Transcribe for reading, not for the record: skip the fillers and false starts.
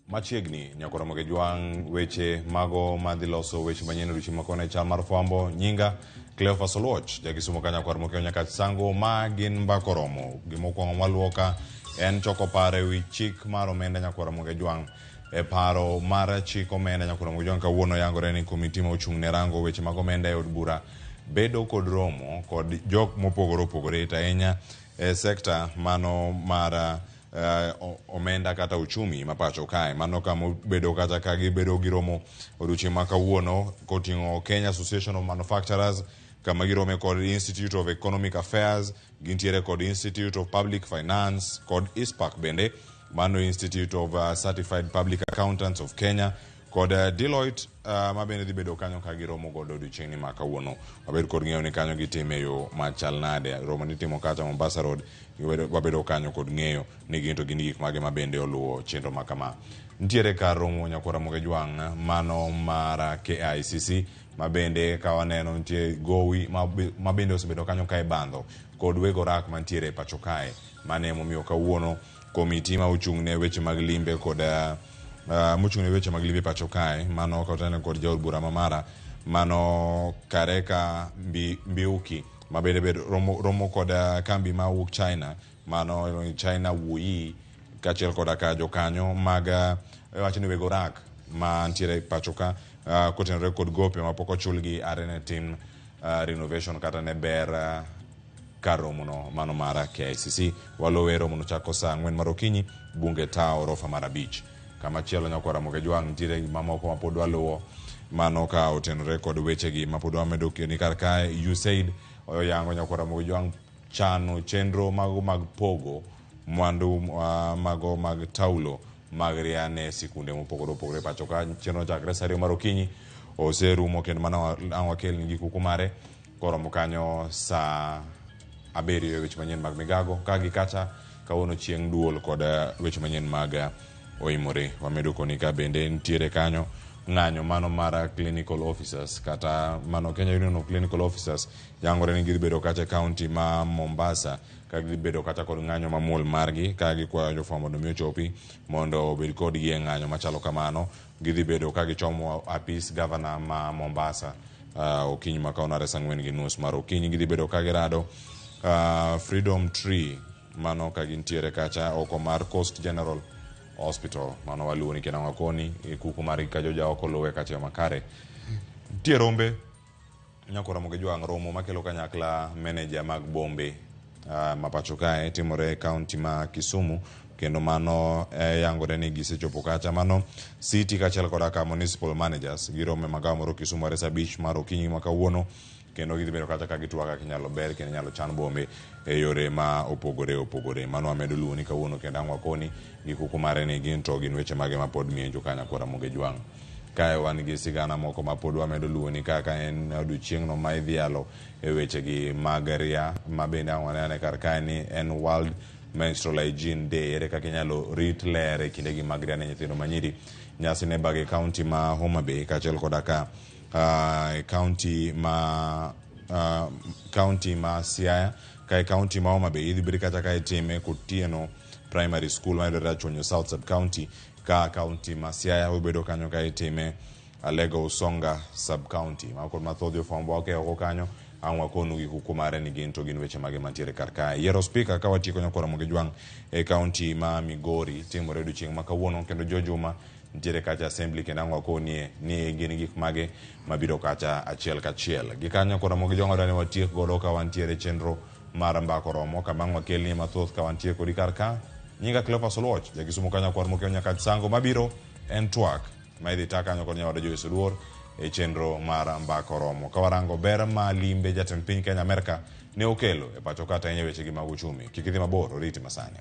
Machiegni nyakora Mogejwang' weche mago madhi loso weche manyien odiochieng' makone chal mar fwambo nyinga Cleophas Oluoch jakisumo ka nyakwar Mokeo Nyakach Sango ma gin mbako romo gimokwongo mwaluwo ka en choko paro e wi chik mar omenda nyakwara Mogejwang' e paro mar chik omenda nyakwara Mogejwang' kawuono yangore ni komiti ma ochung' ne rango weche mag omenda e od bura bedo kod romo kod jok mopogore opogore to ahinya e sekta mano mar omenda kata uchumi ma pacho kae. Mano kama obedo kata ka gibedo gi romo odiochieng' ma kawuono koting'o Kenya Association of Manufacturers kama girome kod Institute of Economic Affairs, gintiere kod Institute of Public Finance kod ISPAC bende, mano Institute of Certified Public Accountants of Kenya kod Deloitte ma bende dhi bedo kanyo ka giromo godo odiochieng'ni ma kawuono. Wabed kod ng'eyo ni kanyo gitime e yo machal nade. Romo nitimo kacha Mombasa Road, wabedo kanyo kod ng'eyo ni gin to gin gik mage ma bende oluwo chenro ma kama. Nitiere kar romo nyakwara Mogejwang' mano mar KICC ma bende ka waneno nitie gowi ma bende osebedo kanyo ka ibandho kod weg orak mantiere e pacho kae. Mano emomiyo kawuono komiti ma ochung' ne weche mag limbe kod mochung' ne weche mag limbe pacho kae mano kotene kod jaod bura ma Mara mano Kareka Mbiuki ma bende romo kod kambi ma wuok China mano China Wuyi kaachiel koda ka jokanyo mag wacho ni weg orak mantiere pacho ka kotenore kod gope mapok ochulgi are ne tim renovation kata ne ber kar romono mano mar KICC. Waluwe romono chako saa 4 mar okinyi bunge ta orofa mar 5. Kamachielo nyakwara Mogejwang' nitiere mamoko mapod waluwo mano ka otenore kod wechegi mapod wamedo keni kar kae. USAID oyango nyakwara Mogejwang' chano chenro mago mag pogo mwandu mago mag taulo mag ria ne sikunde mopogore opogore pacho ka. Chenro chakre saa 2 mar okinyi oserumo kendo mano ang' wakelni gi kuku mare koromo kanyo saa 7 weche manyien mag migago ka gi kacha kawuono chieng' duol kod weche manyien mag oimore. Wamedo koni ka bende nitiere kanyo ng'anyo mano mar clinical officers kata mano Kenya Union of Clinical Officers yangore ni gidhi bedo kacha e county ma Mombasa ka gidhi bedo kata kod ng'anyo mamuol margi ka gikwayo jofwambo mondo mi ochopi mondo obed kodgi e ng'anyo machalo kamano. Gidhi bedo ka gichomo apis governor ma Mombasa okinyi ma kawuono are saa 4:30 mar okinyi. Gidhi bedo ka girado Freedom Tree mano ka gintiere kacha oko mar Coast General Hospital mano waluwo ni kendo wakoni kuku margi ka joja oko luwe kacha makare. Nitie rombe nyakwara Mogejwang' romo makelo kanyakla meneja mag bombe ma pacho kae timore e county ma Kisumu kendo mano yangore ni gisechopo kacha mano city kaachiel koda ka municipal managers giromo e magawa moro Kisumu are saa 5 mar okinyi ma kawuono kendo gidhi bedo kacha ka gitwak kaka inyalo ber kendo inyalo chan bombe e yore ma opogore opogore. Mano wamedo luwo ni kawuono kendo ang' wakoni gi kuku mare ni gin to gin weche mage ma pod mienjo ka nyakwara Mogejwang'. Kae wan gi sigana moko ma pod wamedo luwo ni kaka en odiochieng'no ma idhialo e wechegi mag ria ma bende ang' wanene kar kae ni en World Menstrual Hygiene Day. Ere kaka inyalo rit ler e kindegi mag ria ne nyithindo manyiri. Nyasi ne bage county ma Homa Bay kaachiel koda ka county ma county ma Siaya ka e county ma Homa Bay idhi bed kata ka itime Kotieno Primary School mayudore Rachuonyo South Sub County ka county ma Siaya obedo kanyo ka itime Alego Usonga Sub County. Mago kod mathoth jofwambo wake oko kanyo ang' wakonu gi kuku mare ni gin to gin weche mage mantiere kar kae. Yiero spika ka watieko nyakwara Mogejwang' e county ma Migori timore odiochieng' ma kawuono kendo Jo Juma nitiere kacha assembly kendo ang' wakonie ni gin gik mage mabiro kacha achiel kachiel. Gi kanyo kod Ramogi Jwang' wadwa ni watiek godo ka wantiere chenro mar mbako romo kama ang' wakelnie mathoth ka wantie kodi kar ka. Nyinga Cleophas Oluoch, jakisumo ka nyakwar Mokeo Nyakach Sango mabiro en twak ma idhi ta kanyo kod nyawadwa Joyce Oduor e chenro mar mbako romo. Ka warango ber ma limbe jatend piny Kenya Amerka ne okelo e pacho ka ahinya wechegi mag uchumi. Kik idhi mabor, oriti masani.